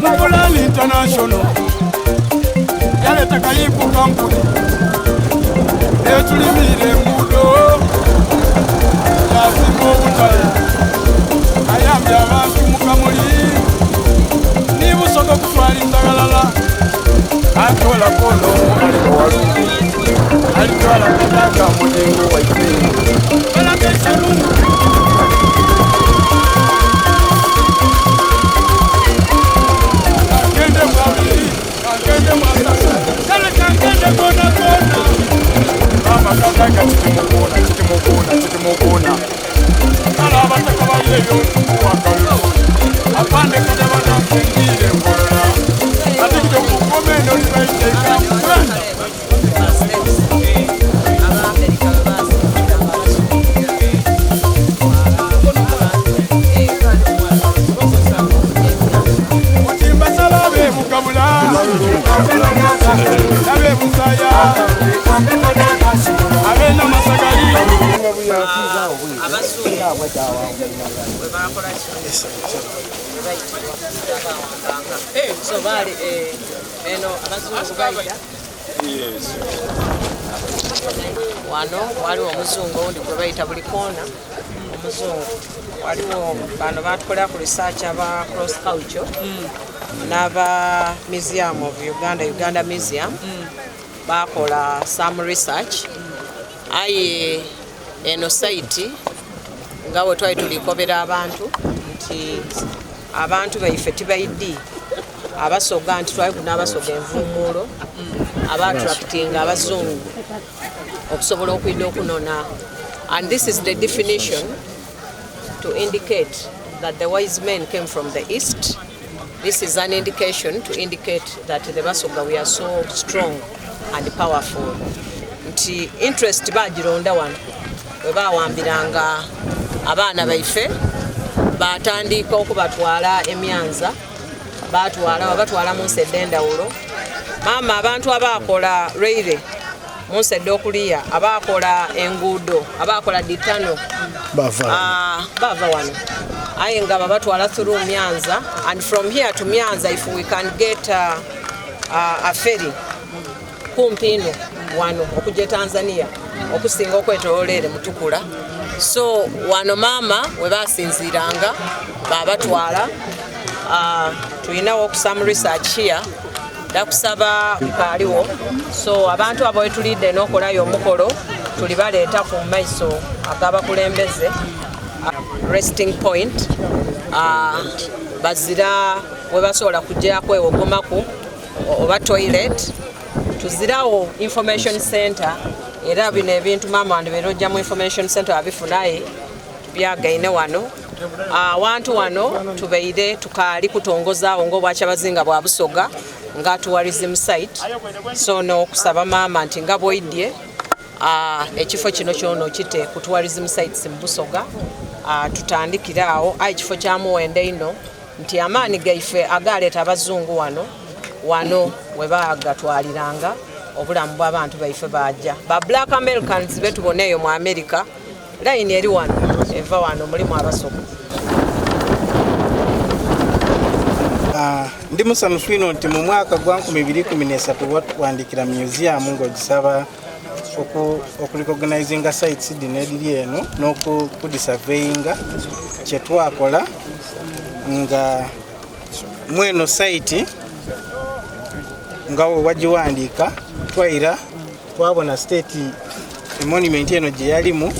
Mupulani International yaleta Kayiku kampuni etulimira enguudo yazimba obutale ayambye abantu mu Kamuli ni Busoga okutwaliza ghalala atwala kono ali muwalungu alitwala kadaga mujengo waife balakesalungu. Kankende mwabiri, kankende mwasatu, kale kankende kona kona. Mama kadaga kitimukuna, kitimukuna, kitimukuna. Kale abataka balire ebyotukuwa kalulu. Apande kadabada nfengire ngolola. Atikito kukoma eno libaiteeka Uganda. Otimbasaba ab'ebugabula n'ab'ebusaya ab'enamasagali. Abazungu bwe bakola kino bwe bayitibwa abawambanga so baali eno abazungu baida wano waliwo omuzungu owundi gwe bayita buli koona omuzungu waliwo bano batukolera ku research aba cross culture n'aba Museum of Uganda, Uganda Museum, bakola some research aye eno site nga bwe twali tulikobera abantu nti abantu baife tibaidi abasoga nti twali n'abasoga envumuulo abaattractinga abazungu okusobola okwida okunona, and this is the definition to indicate that the wise men came from the east. This is an indication to indicate that the Basoga, we are so strong and powerful. Nti interest bagironda wano bwe bawambiranga abaana baife batandika okubatwala emyanza batwala babatwala mu nsi ed'endawulo. Maama abantu abakola railway mu nsi ed'okuliya, abakola enguudo, abakola ditano bava bava wano aye nga babatwala through Myanza, and from here to Myanza, if we can get a ferry kumpi ino wano okujja e Tanzania okusinga okwetoloola ere Mutukula. So wano maama we basinziiranga babatwala. Tulinawo some research here ndakusaba kaaliwo so abantu abo wetulidde n'okolayo omukolo tuli baleeta ku maiso ag'abakulembeze resting point bazira we basobola kujja kwewogomaku oba toilet. Tuzirawo information center era bino ebintu maama wandibeera ojja mu information center wabifunaye byagaine wano. Awantu wano tubeire tukaali kutongozaawo ng'obwakyabazinga bwa Busoga nga tourism site, so n'okusaba maama nti nga bwoidye ekifo kino kyona okite ku tourism sites mu Busoga, tutandikire awo. Aye ekifo kya muwendo ino nti amaani gaife agaleeta abazungu wano wano we bagatwaliranga obulamu bw'abantu baife baja ba Black Americans betubona eyo mu America, layini eri wano eva wano mulimu Abasoga. Ndi musanufu ino nti mu mwaka gwa 2013 watwandikira museum ng'ogisaba okurecognizinga sites dino ediri eno n'okudisurveyinga. Kyetwakola nga mweno site nga wagiwandiika, twaira twabona state monument eno gye yalimu,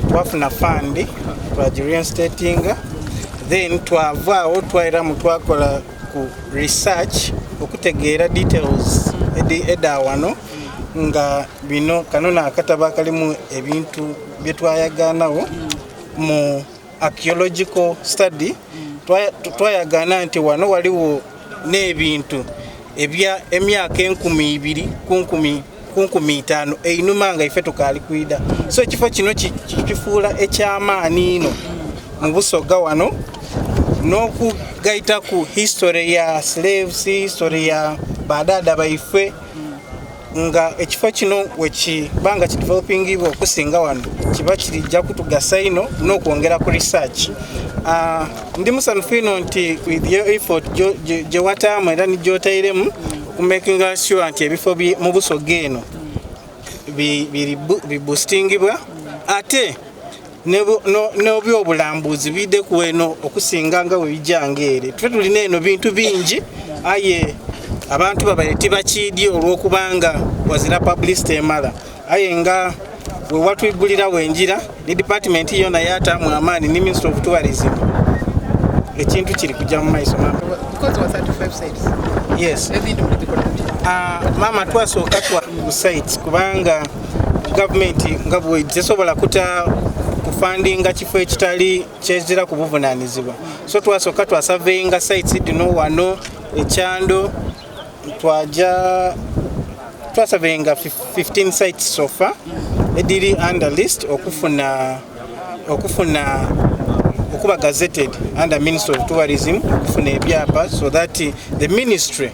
twafuna fund twagireinstatinga, then twavaawo twairamu twakola ku research okutegeera details eda wano nga bino kano nakatabo akalimu ebintu byetwayaganawo mu archaeological study. Twayagana nti wano waliwo n'ebintu ebya emyaka 2000 ku 1500 einuma nga ife tukaali kwida. So ekifo kino kifuula ekyamaani ino mu Busoga wano n'okugaita ku history ya slaves, history ya badada baife, nga ekifo kino wekibanga kidevelopingibwa okusinga wano kiba kirijja kutugasa ino n'okwongera ku research. Ndi musanufu ino nti with your effort gye wataamu era nigyotairemu okumakinga sure nti ebifo mu Busoga eno biboostingibwa ate n'ebyobulambuzi bidde ku eno okusinga nga bwe bijjanga ere. Tufe tulina eno bintu bingi, aye abantu babaire tibakiidye olw'okubanga wazira publicity emala, aye nga bwe watwigulirawo enjira ne department yona yataamu amaani ne Minister of Tourism, ekintu kiri kujja mu maiso, mama. Because wa 35 sites. Yes. Ebindi mulibikola mutya? Mama, twasooka twa ku sites kubanga gavumenti nga bwe tesobola kuta kufandinga kifo ekitali kyezira ku buvunanyizibwa, so twasooka twasurveyinga sites dino wano ekyando, twaja twasurveyinga 15 sites so far ediri under list okufuna okuba gazetted under Ministry of Tourism, okufuna ebyapa so that the ministry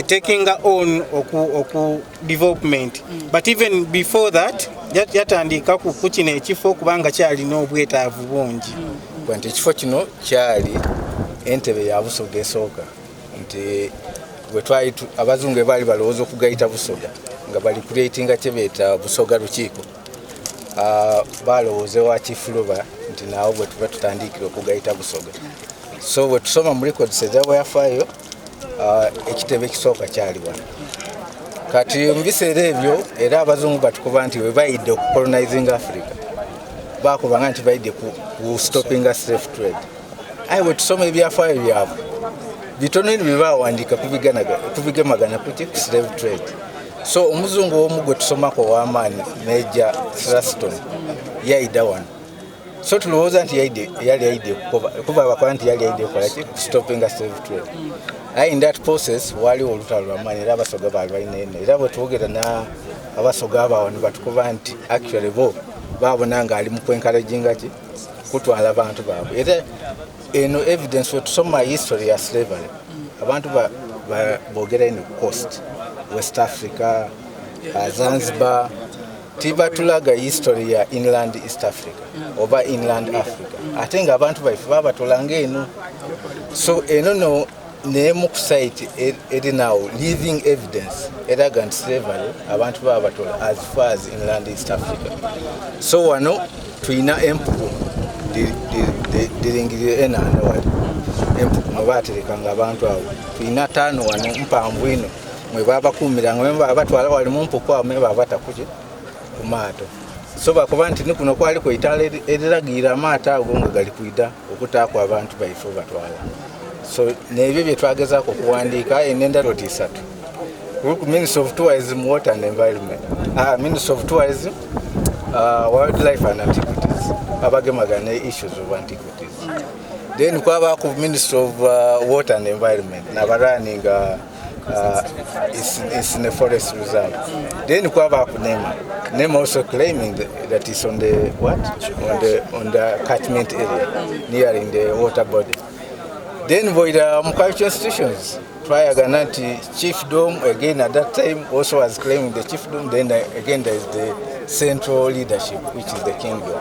taking on oku development. But even before that yatandika ku kino ekifo kubanga kyalina obwetaavu bungi. Nti ekifo kino kyali entebe ya Busoga esooka, nti bwe abazungu baali balowooza okugayita Busoga nga bali creatinga kyebeeta Busoga Lukiiko, balowooza ewa Kifuluba nti naawo bwe tuba tutandikira okugayita Busoga. So bwe tusoma mu records ez'abyafaayo, ekitebe ekisooka kyali wano. Kati mu biseera ebyo era abazungu batukuba nti bwe bayidde okucolonizing Africa, bakubanga nti bayidde ku stoppinga slave trade, aye bwe tusoma ebyafaayo byabwe bitono ino byebawandiika kubigemagana kuki ku slave trade. So omuzungu omu gwe tusomako ow'amaanyi, Major Thruston, yayida wano. So tulowooza nti yali ayidde kuba bakola nti yali ayidde kukolaki, stoppinga slave trade, aye in that process waliwo olutalo lwamaanyi era Abasoga baali balina eno. Era bwe twogera na Abasoga abawano batukuba nti actually bo babona nga ali mu kwencouraginga ki kutwala abantu baabwe. Era eno evidence wetusoma history ya slavery, abantu boogera eno coast, West Africa, Zanzibar, tibatulaga history ya inland East Africa oba inland Africa, ate nga abantu baife babatolanga eno. So eno no nemu ku site erinawo living evidence eraga nti slavery abantu babatola as far as inland East Africa. So wano tulina empuku diringirire enanda wali. Empuku mwe baaterekanga abantu abo. Tulina taano wano mpanvu inho mwe baabakuumiranga me baabatwala wali mu mpuku awo me baabata ku ki? Ku maato. So bakoba nti ni kuno kwaliku eitaala eriragiira amaato ago nga gali kwidha okutaaku abantu baife obatwala. So n'ebyo bye twagezaaku okuwandiika aye n'endala oti isatu. Kuliku Ministry of Tourism, Water and Environment, Ministry of Tourism, Wildlife and Antiquities, abagemagana ne issues of antiquities. Then kwabaaku Ministry of Water and Environment, n'abarunning is in a forest reserve. Then kwabaaku NEMA. NEMA also claiming that it's on the what? On the catchment area, nearing the water body. Then bw'oira mu cultural institutions, twayagana nti chiefdom again at that time also was claiming the chiefdom. Then again there is the central leadership, which is the kingdom.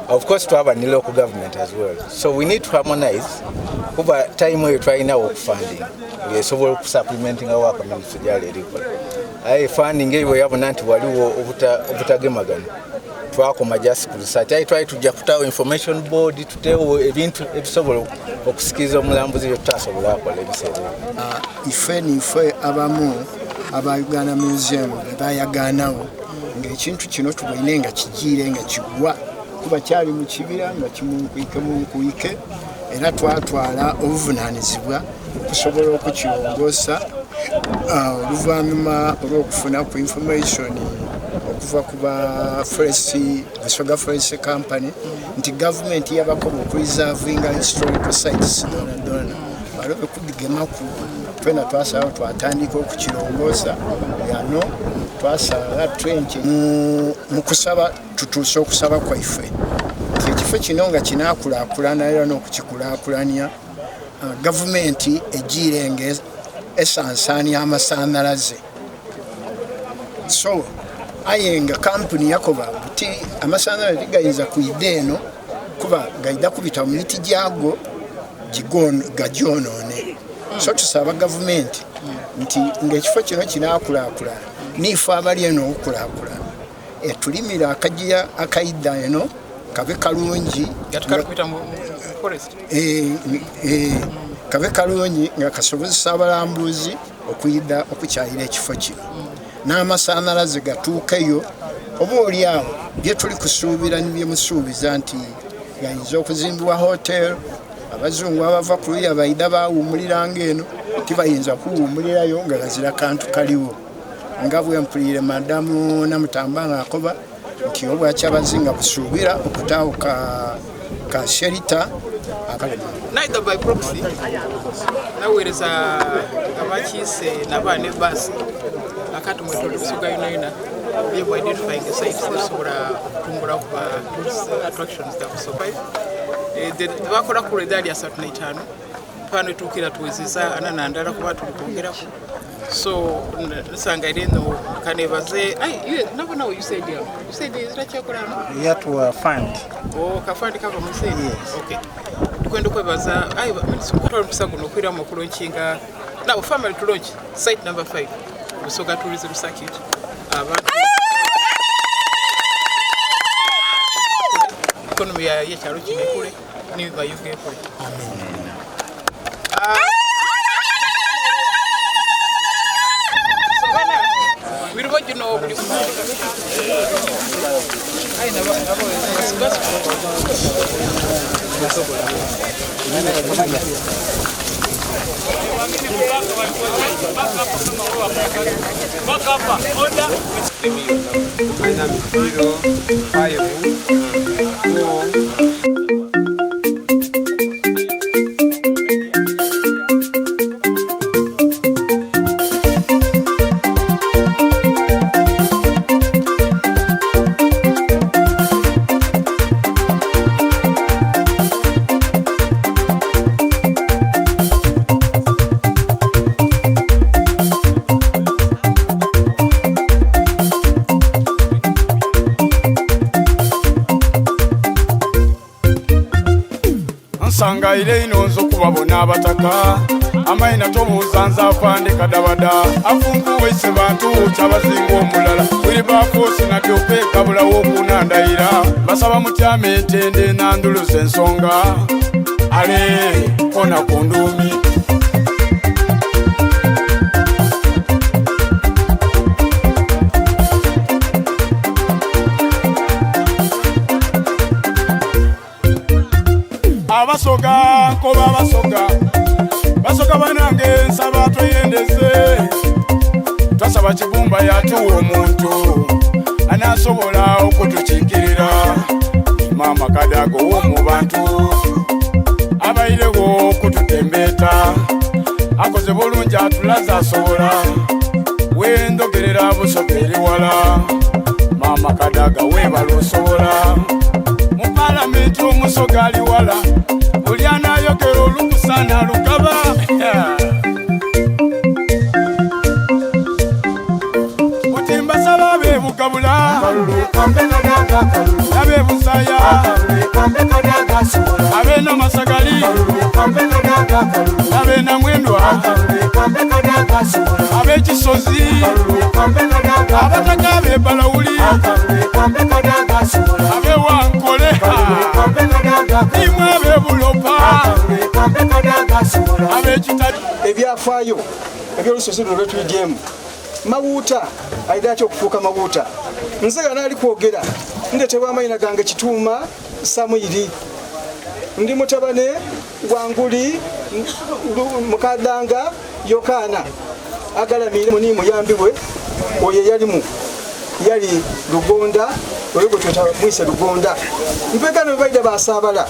Of course twaba ne local government as well. So we need to harmonize kuba time eyo twalinawo okufunding ng'esobola okusupplementinga work ministry gyali erikola. Aye funding eyo bwe yabona nti waliwo obutagemagana, twakoma just ku research. Aye twali tujja kutawo information board, tuteewo ebintu ebisobola okusikiriza omulambuzi bye tutasobola akola ebiseera ebyo. Ife nife abamu aba Uganda Museum bebayaganawo ng'ekintu kino tuboine nga kigiire nga kigwa kuba kyali mu kibira nga kimunkwike munkwike, era twatwala obuvunanizibwa okusobola okukirongoosa oluvannyuma olw'okufuna ku information okuva ku ba forest, Busoga Forest Company, nti gavumenti yabakoba okureservinga historical sites dona dona balobe kugigemaku. Twena twasalawo twatandika okukirongoosa. Yano twasala trench mu kusaba tutuuse okusaba kwaife nti ekifo kino nga kinaakulaakulana era n'okukikulaakulanya, gavumenti egiire nga esansaanya amasanalaze. So aye nga kampuni yakoba buti amasanalaze tigayinza kwida eno kuba gaida kubita mu miti gyago gagyonoone. So tusaba gavumenti nti ngaekifo kino kinaakulaakulana niife abali eno okukulaakulana, etulimira akagira akaida eno kabe kalungi. Gatukali kubita mu forest. Kabe kalungi nga kasobozesa abalambuzi okwida okukyayira ekifo kino n'amasanalaze gatuukeyo. Oba oli awo bye tuli kusuubira nibyemusuubiza nti gayinza okuzimbibwa hotel, abazungu abava ku luya baida bawumuliranga eno, tibayinza kuwumulirayo nga gazira kantu kaliwo. Nga bwe mpulire madamu Namutamba nga akoba nti obwakyabazinga busuubira okutaawo ka shelter akale. Neither by proxy naweereza abakiise nabaana ebaasi akati mwetolo Busoga yona yona byebu identifying the sites ezisobola okutumbula ku ba tourist attractions za Busoga. Bakola ku edaali 35 pano etuukira tuwezeza 44 kuba tuli kwongerako. So nsanga era eno kanebaze nabo USAID awo. USAID zirakyakola hano? Yatuwa fund. Oh, kafandi kava mu USAID? Yes. Okay. Tukwenda okwebaza ayi kutwala omukisa guno okwiramu okulaunchinga, now formally to launch site number 5, Busoga Tourism Circuit. Abantu economy ya yekyalo kino ekule nibayuga ekule. So bana biribo gino buli ayi nabo nabo. 0 5 4. Nsangaire ino nze okubabona abataka amaina tobuuza nze afande kadabada afunkuwaise bantu kyabazinga omulala wiribafuusi nadyope kabulawo okunandayira basaba mutyama entende nanduluza ensonga. Ale kona ku nduumi. Abasoga nkoba abasoga basoga banange nsaba tweyendeze twasaba Kibumba yatuwa omuntu anasobola okutukiikirira maama Kadaga ow'omu bantu abairewo okututembeeta akoze bulungi atulaze asobola wendogerera Busoga eri wala maama Kadaga webala osobola mu palamenti omusoga ali wala buli anayogera olukusa lugaba. Buti mbasaba ab'ebugabula n'ab'ebusaya ab'enamasakali n'ab'enamwendwa ab'ekisozi abataka ab'ebalawuli ab'ewankole imwe ab'ebulopa ab'ekitali. Ebyafaayo eby'olusozi luno lwetwigyemu Mawuuta aidha atya okufuuka Mawuuta? Nze ghano ali kwogera ndetebwa amaina gange Kituuma Samwiri. Ndi mutabane wa Nguli Mukadhanga Yokaana agalamiire ni muyambi we oyo eyalimu yali Lugonda oyo gwe tweta Mwise Lugonda. Mpegaano bwe baidha baasaabala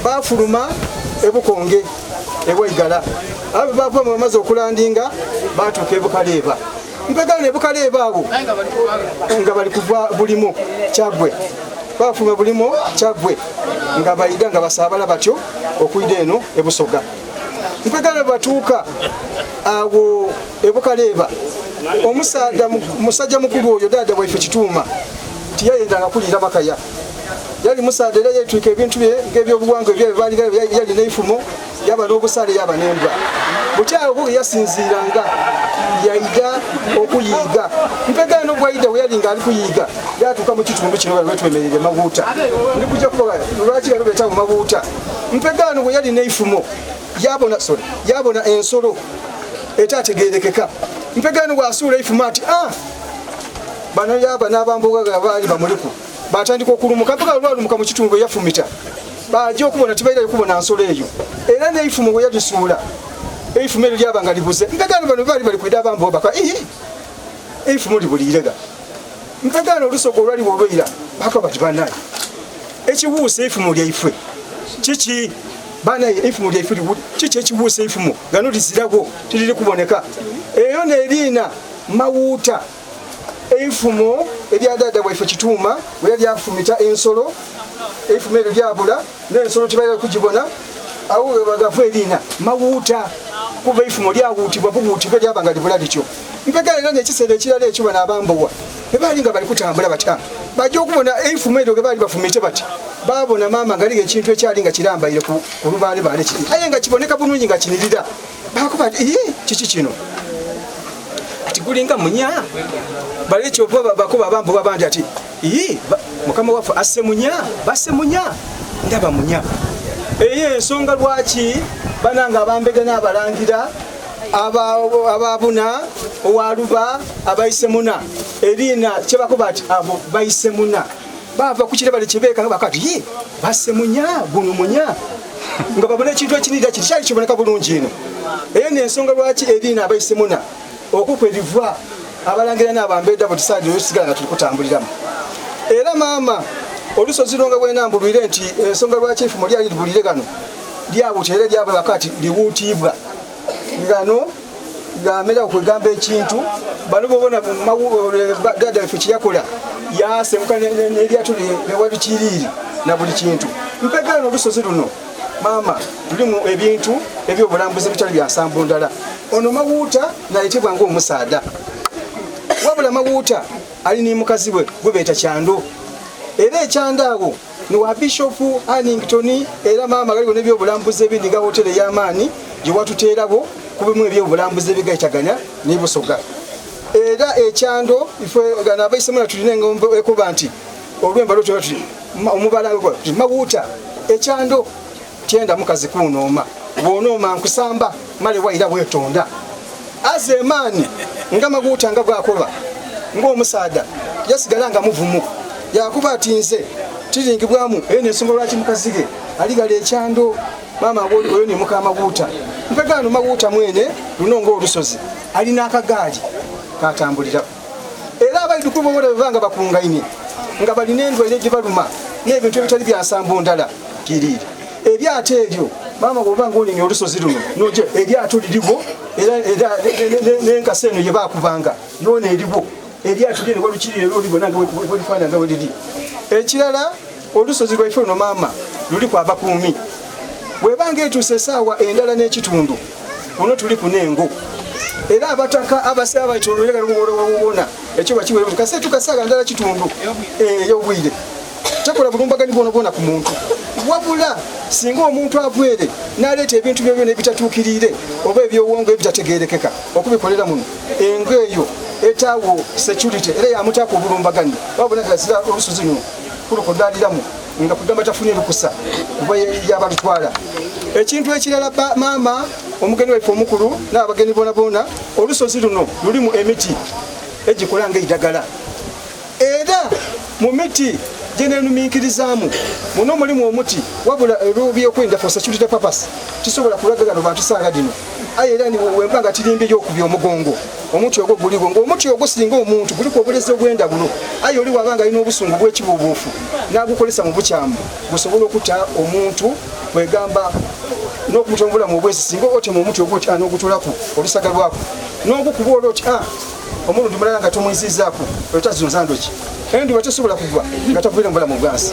baafuluma e Bukonge e Waigala. Aye bwe baava mu bamaze okulandinga baatuuka e Bukaleeba. Mpegaano e Bukaleeba agho nga bali kuva Bulimo Kyaggwe. Baafuluma Bulimo Kyaggwe nga baidha nga basaabala batyo okwidha eno e Busoga. Mpegaano bwe batuuka agho e Bukaleeba, omusaadha musajja mukulu oyo dhaadha waife Kituuma tiyayendanga kuliira makaya. Yali musaadha era yeetwika ebintu bye ng'ebyobuwangwa ebyaibwe baali yali n'eifumo, yaba n'obusaale yaba n'embwa. Buti agho ghe yasinziiranga yaidha okuyiiga. Mpegaano bw'aidha bwe yali ng'ali kuyiiga yaatuuka mu kitundu kino ghano wetwemereire Mabuuta. Ndi kuja kubagha lwaki ghano beetagho Mabuuta. Mpegaano bwe yali n'eifumo yabona, sorry, yabona ensolo etaategeerekeka. Mpegaano bw'asuula eifumo ati, Ah! Bano yaaba n'abamboga baali bamuliku. Baatandika okulumuka mpaka lwalumuka mu kitundu eyafumita. Baaja okubona tibairayo kubona nsolo eyo. Era n'eifumo bwe yalisuula, eifumo eryo lyaba nga libuze. Mpegaano bano baali bali kwidha abamboga baka, Ii! Eifumo libuliire gha? Mpegaano olusoga olwaliwo olweira baakoba bati, Banaye, ekiwuusa eifumo lyaifwe kiki? Banaye, eifumo lyaifwe kiki ekiwuusa eifumo? Ghano liziragho, tiriri kuboneka. Eyo n'eriina Mawuuta. Eifumo erya dhaadha waife Kituuma bwe yali afumita ensolo, eifumo eryo lyabula n'ensolo tibaira kugibona. Agho ghebagava eriina Mawuuta kuba eifumo lyawuutibwa buwuutibwe lyaba nga libula lityo. Mpegha era n'ekiseera ekirala ekyo bano abambowa bwe baali nga bali kutambula bati, baja okubona eifumo eryo ghe baali bafumiite bati, baabona maama nga ghaligho ekintu ekyali nga kirambaire ku lubaalebaale kiti aye nga kiboneka bulungi nga kinhirira. Baakoba bati, Ii, kiki kino? Ati gulinga munya. Bale kyova bakoba abambowa abandi ati, Ii, mukama waffe asse munya, basse munya, ndaba munya. Eyo ensonga lwaki banange abambega n'abalangira ababuna owaluba abaise muna eriina kyebakoba ati abo baise muna bava ku kirebale kyebeeka nga bakati ye basse munya guno munya nga babona ekintu ekinirira kiti kyali kiboneka bulungi ino. Eyo n'ensonga lwaki eriina abaise muna okwo kwe liva abalangira n'abambeda bwe tusaanira osigala nga tuli kutambuliramu. Era maama olusozi luno nga bwenambulwire nti ensonga lwaki eifumo lyali libulire ghano lyawuta era lyabula kati liwuutiibwa ghano gamera okwegamba ekintu bano bobona dada waife kyeyakola yasemuka neryato newabikiriire na buli kintu. Mpegano olusozi luno maama lulimu ebintu ebyobulambuzi ebitali bya nsambo ndala. Ono Mawuuta nayetebwa nga omusaadha wabula Mawuuta ali ni mukazi we gwebeeta Kyando era ekyando agho ni wa Bishop Hannington era maama ghaligho n'ebyobulambuzi ebindi nga hoteri ey'amaani gyewatuteeragho kubimu ebyobulambuzi ebigaitaganya ni Busoga. Era ekyando ife ghano abaisemuna tulina engombo ekoba nti olwemba lwetwera tuti omubala Mawuuta ekyando. Tikyenda mukazi kuunooma. Bw'onooma nkusamba male waira weetonda. Aze emaani nga Maguuta nga bw'akoba ng'omusaadha yasigala nga muvumu. Yaakoba ati nze tiringibwamu eyo n'ensonga lwaki mukazi ghe ali ghale ekyando. Maama oyo ni muka Maguuta. Mpegaano Maguuta mwene luno ng'olusozi ali n'akagaali k'atambuliraku. Era abaidhukulu boobola bwe baba nga bakungaine nga bali n'endwaire edhibaluma n'ebintu ebitali bya nsambo ndala, Kiriri. Eryato eryo maama bw'oba nga oninye olusozi luno noja eryato lirigho era era n'enkasi eno ye baakubanga yoona erigho. Eryato lyene walukirira era olibona nga bwelifaanana nga bwe liri. Ekirala olusozi lwaife luno maama luliku abakuumi. Bw'eba nga etuuse esaawa endala n'ekitundu kuno tuliku n'engo era abataka abasaba baitolore wona ekyo bakiwere kasita etuuka saawa ndala kitundu ey'obwire. Tekola bulumbaganyi bwonabwona ku muntu. Wabula singa omuntu avwere n'aleeta ebintu byobyona ebitatuukiriire oba eby'owongo ebitategeerekeka okubikolera muno, engo eyo etaawo security era yamutaaku obulumbaganyi. Wabona ghazira olusozi luno kulukodaaliramu nga kugamba tafunye lukusa kuba yabalutwala. Ekintu ekirala maama omugeni waife omukulu n'abageni bonabona, olusozi luno lulimu emiti egikola nga eidagala. Era mu miti gye neenuminkirizaamu muno mulimu omuti, wabula olw'ebyokwerinda, for security purpose, tisobola kulaga ghano bantu saagha dhino. Aye era ni bwemba nga tirimbye y'okubya omugongo, omuti ogwo guligho. Ng'omuti ogwo singa omuntu guliku obulezi obw'endhaghulo, aye oli bw'aba nga alina obusungu bw'ekibuubuufu n'agukozesa mu bukyamu, gusobola okuta omuntu, kwegamba n'okumuta mu bulamu obw'ensi. Singa otema omuti ogwo oti, n'ogutoolaku olusaga lwaku, n'ogukuba ole oti, Omulundi mulala nga tomwiziizaaku oyo tazunza ndoki. Endhuba tesobola kugwa nga taviire mu bulamu bwansi.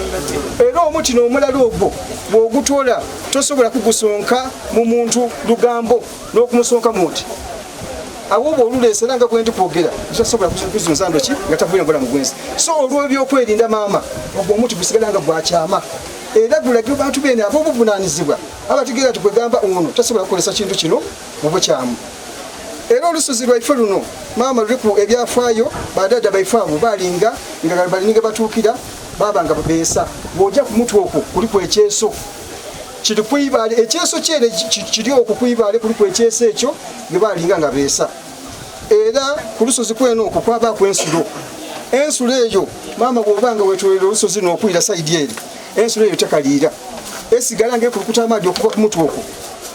Era omuti n'omulala ogwo bw'ogutoola tosobola kugusonka mu muntu lugambo n'okumusonkamu oti agho oba oluleese era nga bwendi kwogera tasobola kuzunza ndoki nga taviire mu bulamu bwensi. So olw'ebyokwerinda maama ogwo omuti gusigala nga gwa kyama era gulagibwa bantu beene ab'obuvunaanizibwa abategeera nti kwegamba ono tasobola kukozesa kintu kino mu bukyamu. Era olusozi lwaife luno maama luliku ebyafaayo. Badhaadha baife abo baalinga nga bali ni ghe batuukira baaba nga beesa. Bw'oja ku mutwe okwo kuliku ekyeso kiri ku ibaale. Ekyeso kyene kiri okwo ku ibaale kuliku ekyeso ekyo ghe baalinga nga beesa. Era ku lusozi kwene okwo kwabaaku ensulo. Ensulo eyo maama bw'oba nga weetooloire olusozi luno okwira sayidi ere, ensulo eyo tekaliira. Esigala nga ekulukuta amaadhi okuva ku mutwe okwo.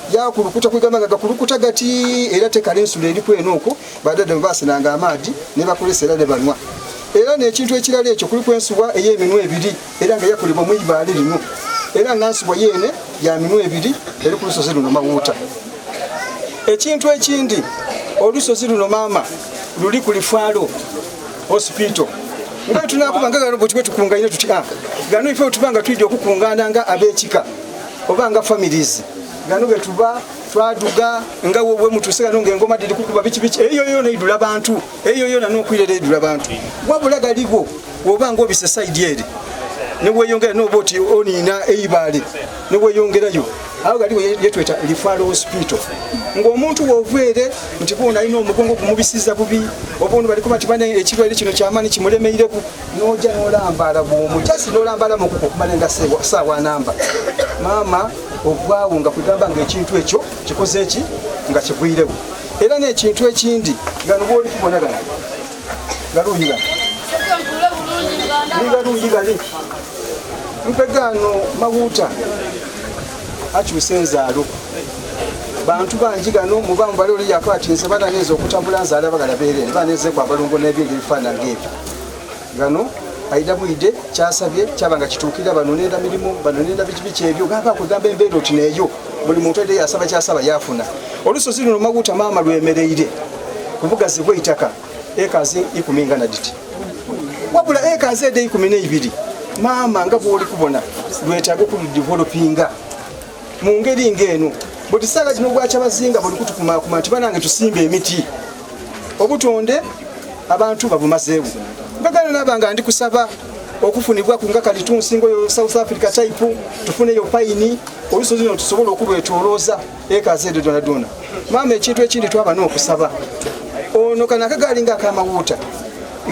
Yaakulukuta kwegamba nga gakulukuta gati era tekala ensulo eri kwene okwo badada bwe baasenanga amaadhi ne bakozesa era ne banwa. Era n'ekintu ekirala ekyo kuliku ensubwa ey'eminwa ebiri era nga yakolebwa mu ibaale lino era nga nsubwa yeene ya minwa ebiri eri ku lusozi luno Mawuuta. Ekintu ekindi olusozi luno maama luli ku lifaalo hospital nga tunakuba nga gano bwe tukungaine tuti ah gano ife tuba nga twidya okukungaana nga ab'ekika oba nga families gano getuba twaduga nga we mutuse gano ng'engoma dhiri kukuba biki biki eyo yona eidula bantu eyo yona n'okwirera eidula bantu wabula galigho oba nga obise sayidi ere neweyongera noba oti oniina eibaale neweyongerayo awo galiwo yetweta referral hospital ng'omuntu wova ere nti bona alina omugongo gumubisiza bubi oba ono balikuba nti bana ekirwaire kino kyamaani kimulemeireku noja nolambala bwomu just nolambala mukuko okumala nga saawa namba maama ogwawo nga kwegamba nga ekintu ekyo kikoze eki nga kigwirewo era n'ekintu ekindi gano bwoli kubona gano galuuyi gano galuuyi gali mpegaano mawuuta akyusa enzaalo bantu bangi gano muba mubale oli yakola ati nze bananenza okutambula nzaala bagala beerere banenzeku abalongo n'ebindi ebifaanana ng'ebyo gano aida bwide kyasabye kyaba nga kituukirira bano nenda mirimu bano nenda biki biki ebyo gaba kwegamba embeera oti neeyo buli muntu aide yasaba kyasaba yafuna olusozi luno maguta maama lwemereire ku bugazi bw'eitaka ekazi ikumi nga naditi wabula ekazi ede ikumi n'eibiri maama nga bwoli kubona lwetaaga okuludivelopinga mu ngeri ng'eno buli saala zino ogwakyabazinga buli kutukumakuma nti banange tusimbe emiti obutonde abantu babumazeewo mbagala naba nga ndi kusaba okufunibwaku nga kalitunsi ngoyo South Africa type tufuneyo payini olusozi luno tusobole okulwetolooza ekazi edo dona dona maama ekintu ekindi twaba n'okusaba ono kano akagaali nga akamawuuta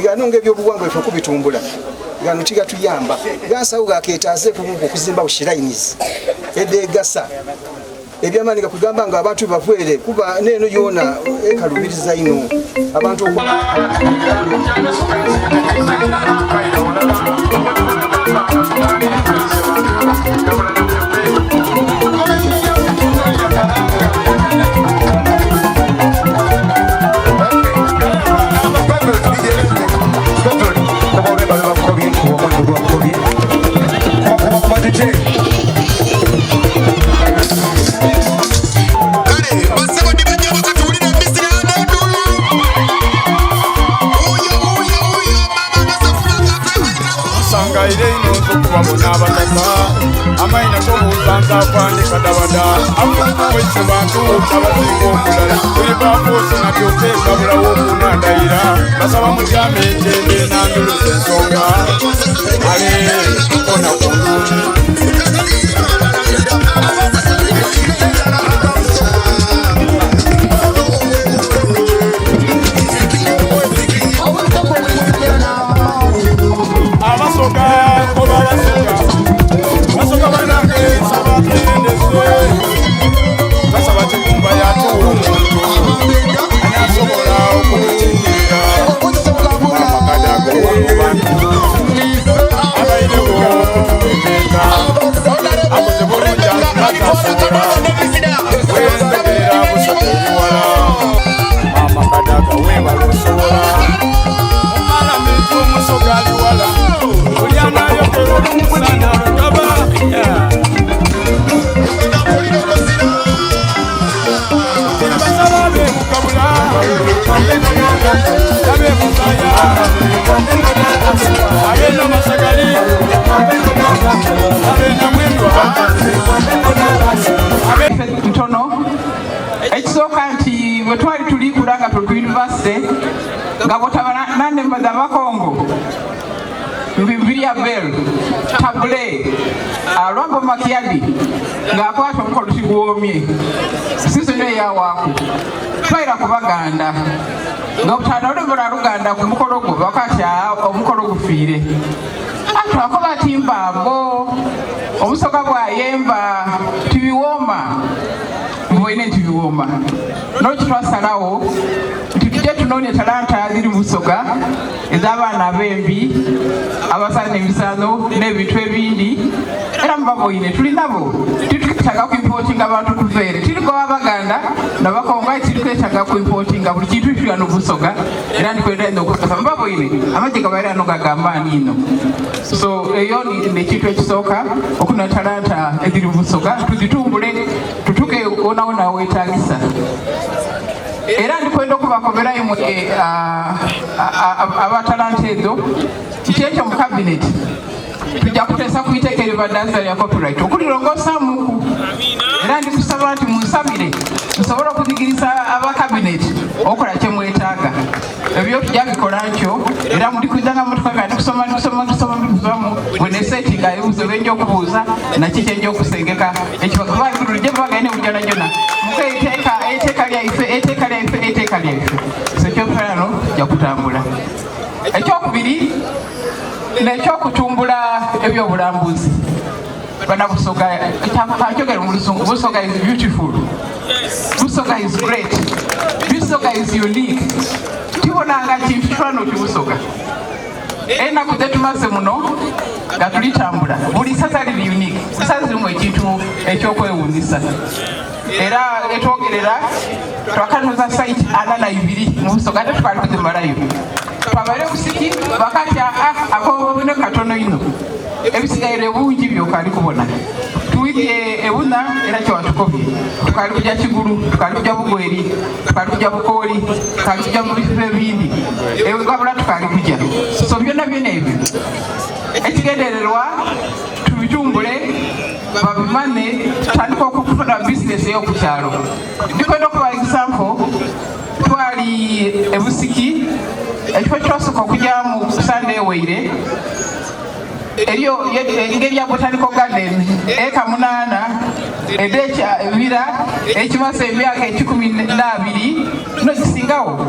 gano nga ebyobuwangwa ife okubitumbula gano tigatuyamba gansawo gaketaaze okubuuka okuzimbawo shirainizi. Edhegasa ebyamaani nga kwegamba nga abantu bebavwere kuba neno yona ekalubiriza ino abantu. Sangaire ino nzokuba abataka amaina tobuuza nze afande kadabada afuukuwaise bantu abasinga omulala tuli bafuusi nabyoteeka bulawo okunandayira basaba mutyame entende nanduluza ensonga ale ona kulu. Abasoga koba abasoga basoga banange nsaba tuyendese basaba kigumba yatuwa omuntu anasobola okutukiikirira amakadago bantu abairewo okututeeka akoze bulungi atasobola wendegerera busoga eriwala mama Kadaga webala osobola palamenti omusoga aliwala oli anayogera olumusana lugaba. Basaba bemukabula abebusaya abenamasakali abenamwendwa. Ntono ekisooka nti bwe twali tulikula nga tuli ku university nga bwotaba nanemba z'abakongo Mbilia Bel Tabule Lwambo Makiadi ng'akwata omukolo kiguwomye sizoni eyawaaku twaira ku Baganda nga obutanda olubula luganda ku mukolo gwo bakwati omukolo gufiire atwakoba ati mbambo omusoga bwayemba tibiwooma mboine nti biwooma nokitwasalawo nti tujje tunoonye talanta ziri Busoga ez'abaana abembi abasaana emisaano n'ebintu ebindi era mubaboine tuli nabo titukwetaaga kuimportinga abantu kuveere tirigowa Abaganda nabakongo aye tirikwetaaga kuimportinga buli kintu tulya nobusoga era ndikwenda ino okukasa mubaboine amagye gabaire ano gagamaani ino. So eyo nekintu ekisooka okuna talanta eziri Busoga tuzitumbule tutuke wonawona wetagisa. Era ndikwenda okubakobera imwe abatalanta ezo nti ekyo mu cabinet tujja kuteesa ku iteeka eribaddaza lya copyright okulirongosaamuku era ndikusaba nti munsabire nsobole okuzigirisa aba cabinet okukola kyemwetaaga ebyo tujja bikola ntyo era mudikuzanga mutukwega ndikusoma ndikusoma ndikusoma ndikusomamu bwenesetinga ebibuzo byenja okubuuza naki kyenja okusengeka ekibaguluje bagaine bujona jona muko eteeka eteeka lyaife eteeka lyaife eteeka lyaife. So ekyokutalano tujja kutambula. Ekyokubiri nekyokutumbula ebyobulambuzi banabusoga kanjogere mu Luzungu. Busoga is beautiful, Busoga is great, Busoga is unique. Tibonanga kintu kifaanana oti Busoga. Enaku zetumaze muno nga tulitambula buli saza liri unique, buli saza lirimu ekintu ekyokwewuunyisa. Era etwogerera twakanoza site 42 mu Busoga ate twali kuzimalayo twabale busiki bakati akobone katono ino ebisigaire bungi byokali kubona tuwidye ebuna era kyewatukobye tukali kuja Kigulu, tukali kuja Bugweri, tukali kuja Bukooli, tukali kuja mu bifo ebindi wabula tukali kuja. So byonna byona ebyo ekigendererwa tubitumbule babimane tutandika okufuna bizinesi ey'okukyalo. Ndikwenda okuba example twali ebusiki ekifo kyasooka okujyamu Sande eweire eriyo engeri ya botanical garden eka 8 edekya bira ekimaze emyaka 12 nokisingawo.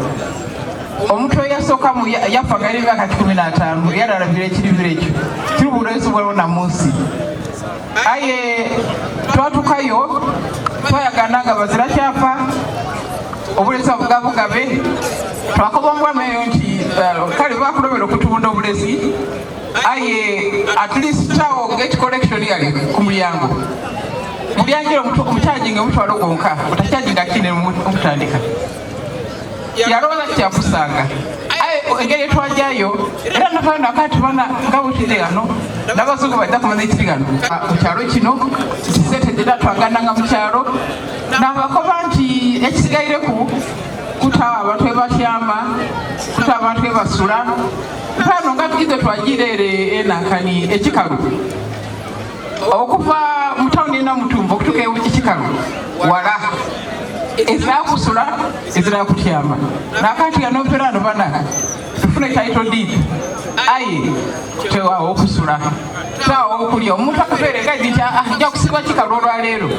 Omuntu eyasookamu yafa nga emyaka 15 yaralabira ekiribiro ekyo kiri bulezi bwona munsi. Aye twatukayo twayagana nga bazira kyapa, obulezi obugabugabe. Twakoba omwami eyo nti kale bakulobera okutunda obulezi, aye at least tawo gate collection yali ku mulyango, mulyangira omukyajinga omutwalo gwonka, otakyajinga kine omutandika. Yalowooza kyakusanga, aye engeri etwajayo era navayo nakati bana nga bwekiri ghano n'abazungu bajja kumanya ekiri ghano mu kyalo kino, nti sente dhina twagananga mu kyalo. Nabakoba nti ekisigaireku kutawo abantu ebatyama, kuta abantu ebasula mpano nga tugize twagira ere enankani ekikalu okuva mu tawuni Namutumba okutuuka ekikalu wala, ezira kusula, ezira kutyama. Nakati gano mperano bana tufune title deed, aye tewawo okusula, tewawo okulya. Omuntu akubeere gaidi nti nja kusiba kikalu olwaleero,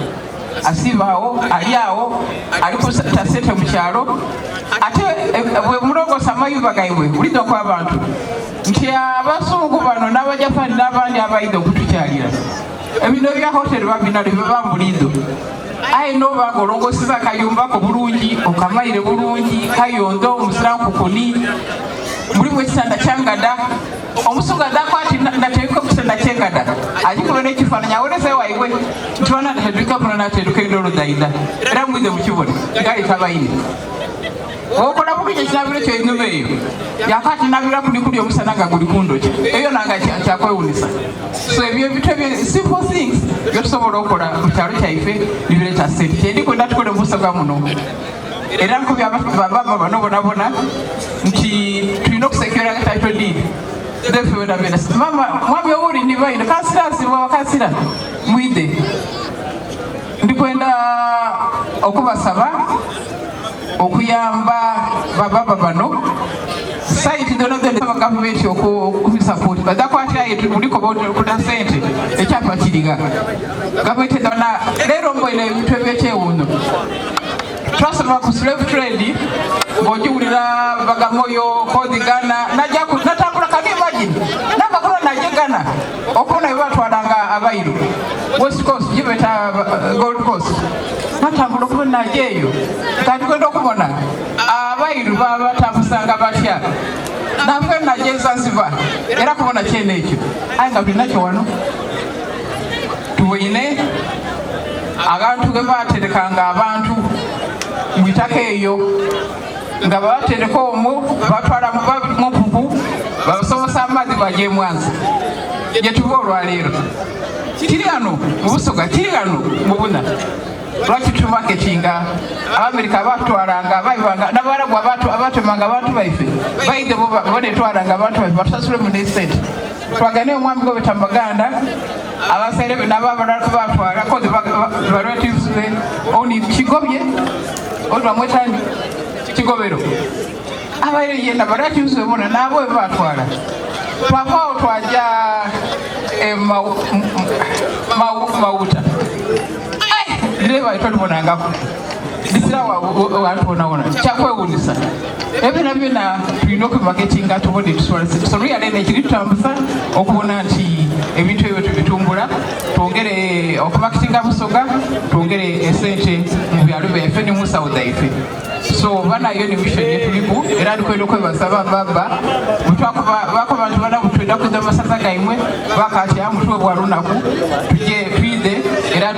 asibaawo, ali awo ali kuta sente mu kyalo. Ate bwe mulongosa amayumba gaibwe, bulizo ku abantu nti abazungu bano n'abajapani n'abandi abaidha okutukyalira, ebino ebya hoteri babinalo bibambulizo. Aye noba nga olongoseza akayumbako bulungi, okamaire bulungi, kayondo, omuzira nkukuni, mulimu ekitanda kyangada, omusungu adakwati nateruka ekitanda kyengada agikube n'ekifaananyi awereze waibwe nti bana nateruka kuno, nateruka endolo daida era mwize mukibone galeta baine. Okola bulungi ekinabiro kyenyuma eyo yakati nabira kuli kuli omusana nga guli kundoki eyo nanga kyakwewunisa. So ebyo ebintu ebyo, simple things byetusobola okukola mu kyalo kyaife, nibireeta sente. Kyendikwenda tukole mu Busoga muno, era nkubya bababa bano bonabona nti tulina okusekyera title deed zefe wenabena. Mama mwami owuli nibaine kansira asibwa bakansira mwide, ndikwenda okubasaba okuyamba bababa bano. Site zona zona gavumenti okubisapoti bazakwatirayo buliko kuda sente ekyapa kiriga gavumenti zona. Leero mbwene ebintu ebyekyewuunyo, twasoma ku slave trade ng'ogiwulira Bagamoyo kodi Ghana, natambula, can you imagine, navakuno naje Ghana okubona bwe batwalanga abairu West Coast, gibeta Gold Coast. Natambula okubona naje eyo kati kwenda okubona abairu babatambusanga batya. Nave naje Zanzibar era kubona kyene ekyo, aye nga tulinakyo wano. Tuboine abantu ge baterekanga abantu mu itaka eyo, nga babatereka omwo, batwala mu mpuku, babasomosa amazzi baje emwanza gyetuva olwaleero. Kiri ghano mu Busoga, kiri ghano mu Buna. Lwaki tumaketinga? Abamerika batwalanga baibanga n'abarabu abatemanga abantu baife, baide bo bonetwalanga abantu baife batusasulemu nesente. Twagane omwami gwe Maganda, abasaire n'ababalala batwala kozi ba relatives be oni Kigobye, oni bamwetani Kigobero, abaire yena ba relatives be bona nabo batwala. Twavaawo twaja Mawuta direba twalibonangako disira wantu wonawona, kyakwewunyisa. Ebyo byona tulina okubimaketinga tubone tusobola. So ruyalene ekiri tutambuza okubona nti ebintu ebyo tubitumbula, twongere okumaketinga Busoga, twongere esente mu byalo byaife ne mu nsawo zaife. So banayo ni mission yetuliku, era ndikwenda okwebaza bababa bakoba nti bana butwenda kuza masaza gaimwe bakatya mutwe bwa lunaku tuje twide era.